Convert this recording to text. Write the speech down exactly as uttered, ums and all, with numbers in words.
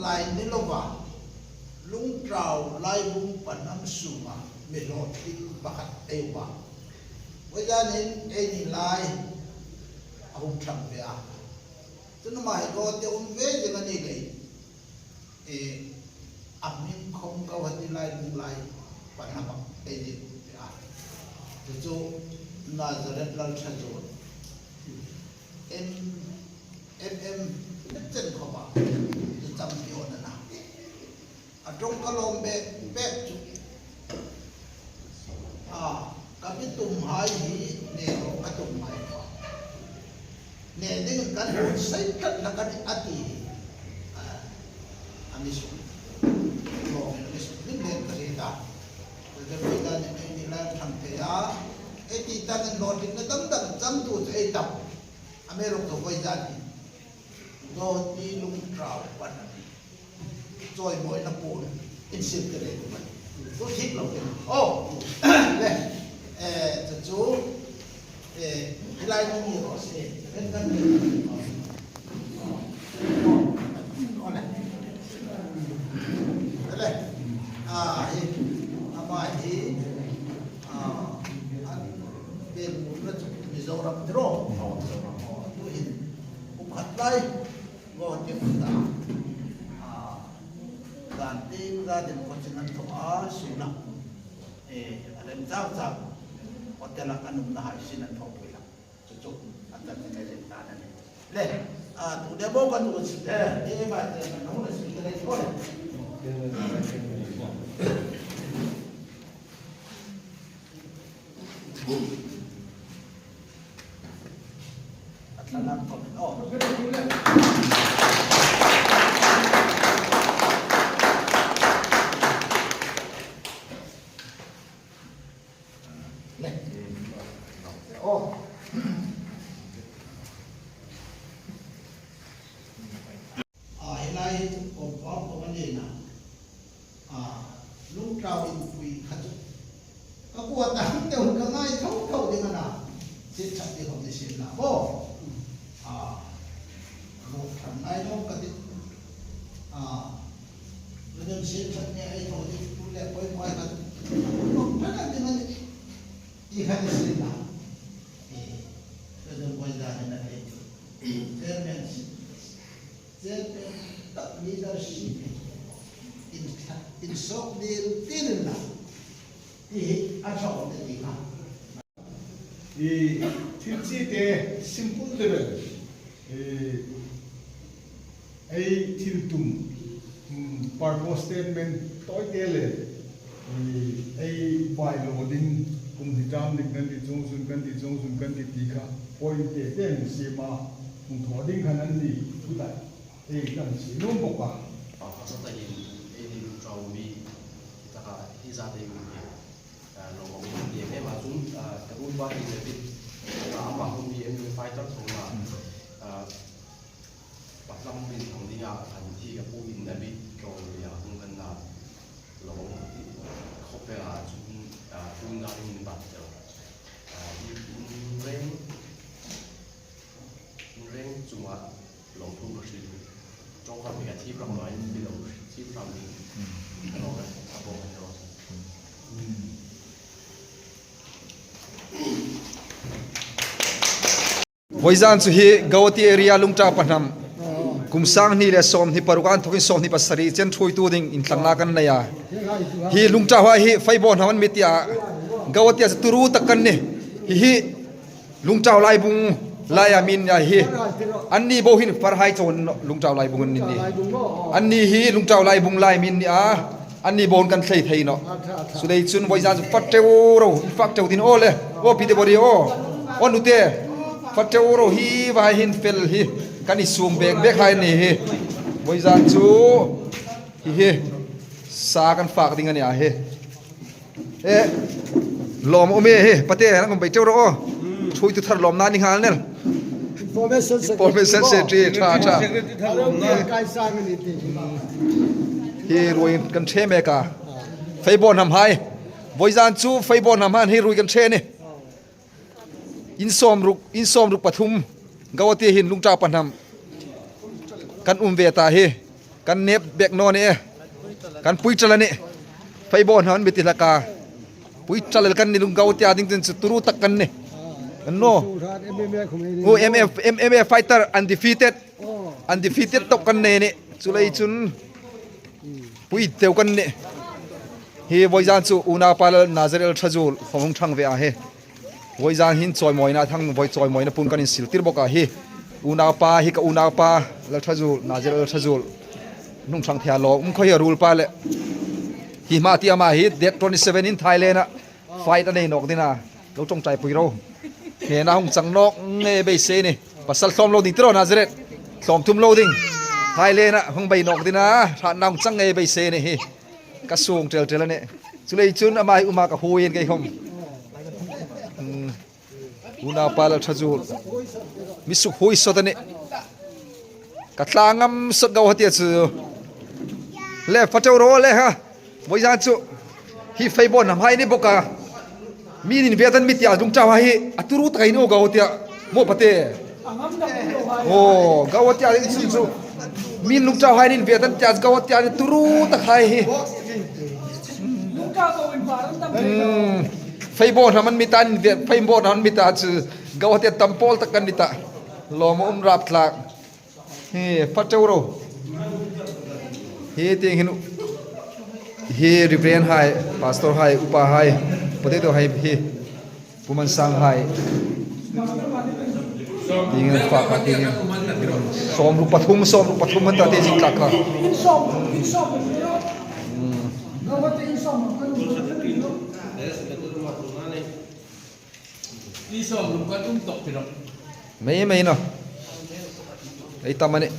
Lai ni lova, Lungtau Laibung Pahnam sunga mi hlawtling pakhat ei um a. Vawizanin eini lai a hung ṭhang ve a. Chun ama hi Gauhati a um ve zing a ni lei. E, a hming khom Gauhati Laibung lai Pahnam a ei ni ve a. Chu chu Nazareth Lalṭha Zuon. M, M M, chen khom a. Chu champion a na. A ṭawng ka lawm bek bek chu. A, ka mi tum hai hi ne lo ka tum hai kha. Ne ding kan hung sei tlat na ka ni a ti. A, a mi suk. Lawm a mi suk ding nen ka hriet a. Ka ka mi dan ni ni la thang thei a. E ti ta nen lo ding na dam dam chang tu ei tam. A mi rok to koi dan ni. Gauhati Lungtau Pahnam chawimawina puon insil ka nei tum a nih. Tu thik lo ding. Oh, le, eh, chu chu, eh, hi lai ni ni ro se. Kan kan ni. Oh, le. Le. Ah, hi. Ama hi. Ah, an pen mun na chu Mizoram tiro. Oh, tu hin. Um khat lai. Gauhati hmun ta, a, dan ting za den ko chin an thaw a, suna. E, a lem chau chau. Hotel a kan umna hai sin an thaw pui la. Chu chu, an tan kan lem ta na ni. Le, a, tu de bo kan tu si de, e, ba de kan hung na si de le ko le. A, hi lai hi chu kawm kawm kawm a ni na. A, Lungtau inpui kha chu. Ka kuo ta hang deu ka ngai tho tho ding a na. Siet chak ding khom ni sien la bo. A, lo tham ngai lo ka ti. A, lo dun siet chak ni ei tho ding pu le poi poi ka. Lo tham ding a ni. I kha ni sien la. E, lo dun poi da ni na ei. Chairman, chairman tak leadership in, in sok dil dil na. Hi a ṭha awm te ti kha. I thil chi te simple te vel. I, ei thil tum, mm, purpose statement tawi te le. I, ei bylaw ding kum hi tam ding kan ti chung sun kan ti chung sun kan ti ti kha. Point te te min siem a. Hung thaw ding khan an ni. Thu ta. Ei kan si lum bok a. A, a sa ta hin, ei ni Lungtau mi, taka, hi za te um hi. A, lo ma um ti em em a chun, a, ka ru ba hi le bit. A, ama hung hi em em fighter song a. A, patlam min thang ding a, kan thi ka pu in na bit, ko ya hung kan na. Lo ma um ti, khop pe a chun, a, tun na ring ni ba te. A, i, in reng. Reng chunga lawmthu ka hril. Ṭawngkam hi a thi ram mai, mi lo thi ram ni. A lo ka, a bawk a ni lo. Vawizan chu hi Gauhati area Lungtau Pahnam. Kum sang hni le sawmhni paruk an thokin sawmhni pasari chen ṭhuoitu ding intlanna kan nei a. Hi Lungtau hai hi Faibaw hnam an mi ti a. Gauhati a chu turu tak kan ni. Hi hi Lungtau Laibung laia mi ni a hi. Anni bo hin farhai chon Lungtau Laibung an ni ni. Anni hi Lungtau Laibung lai mi ni a. Anni bo kan thlei thei naw. Chu lei chun vawizan chu fak teu ro, fak teu ding aw le. Aw pi te bori aw. Aw nu te. Fak teu ro hi vai hin fel hi. Kan i sung bek bek hai ni hi. Vawizan chu hi hi. Sa kan fak ding a ni a hi. E, lawm um e hi, pate, nang um bei teu ro. Ṭhuoitu thar lawmna ni nghal nel. Information secretary. Information secretary, ṭha, ṭha. Secretary thar lawmna. Kai sang ni ti. Hi ruoi kan ṭhe mek a. Faibaw hnam hai. Vawizan chu Faibaw hnam hai hi ruoi kan ṭhe ni. In sawmruk, in sawmruk pathum. Gauhati hin Lungtau Pahnam. Kan um ve ta hi. Kan nep bek naw ni e. Kan pui ṭal a nih. Fei bawn han mi ti hlak a. Pui ṭal kan ni lung Gauhati ding chun chu turu tak kan ni. An naw. O M F, M M A fighter undefeated. Undefeated top kan nei ni. Chuleiin chun pui deu kan ni. Hi vawizan chu unaupa Lal Nazareth Lalṭhazul hung ṭhang ve a hi. Vawizan hin chawimawina thang, vawi chawimawina pun kan insil tir bawk a hi. Unaupa hi ka unaupa Lalṭhazul, Nazareth Lalṭhazul hung ṭhang thei a lo um kha hi a ruolpa le. Hi hma ti ama hi date twenty seven in Thailand-a fight a nei nawk ding a. Lo ṭawngṭaipui ro. Hnena hung chang nawk ngei beisei ni. Pasal hlawm lo ding ti ro Nazareth. Hlawm thum lo ding. Thailand-a hung bei nawk ding a. Hratna hung chang ngei beisei ni hi. Ka suong ṭel ṭel a nih. Chuleiin chun ama hi uma ka huoi in kei khom. Hmm. Unaupa Lalṭhazul. Mi suk huoi sawt a nih. Ka tla ngam sawt Gauhati chu. Le fa ṭeu ro le ha. Vawizan chu. Hi fei bawn hnam hai ni bawk a. Mi'n inviet an mi tia lungṭhahai hi. A turu tak a ni Gauhati. Maw pate. O, Gauhati ding chun chu. Mi'n lungṭhahai ni inviet an tia Gauhati ni turu tak hai hi. Hmm. Fei bawn hnam an mi ta inviet, fei bawn hnam an mi ta chu. Gauhati tam pawl tak kan ni ta. Lawm um rap tlak. Hi, fa ṭeu ro. Hi tieng hin. Hi Reverend hai, Pastor hai, Upa hai. Potato hai hi. Pu Mansang hai. Tieng hin fa ka tieng hin. Sawmruk pathum, sawmruk pathum man ta te zing tlak ka. Hmm. Mei mei naw. Ei tam a nih.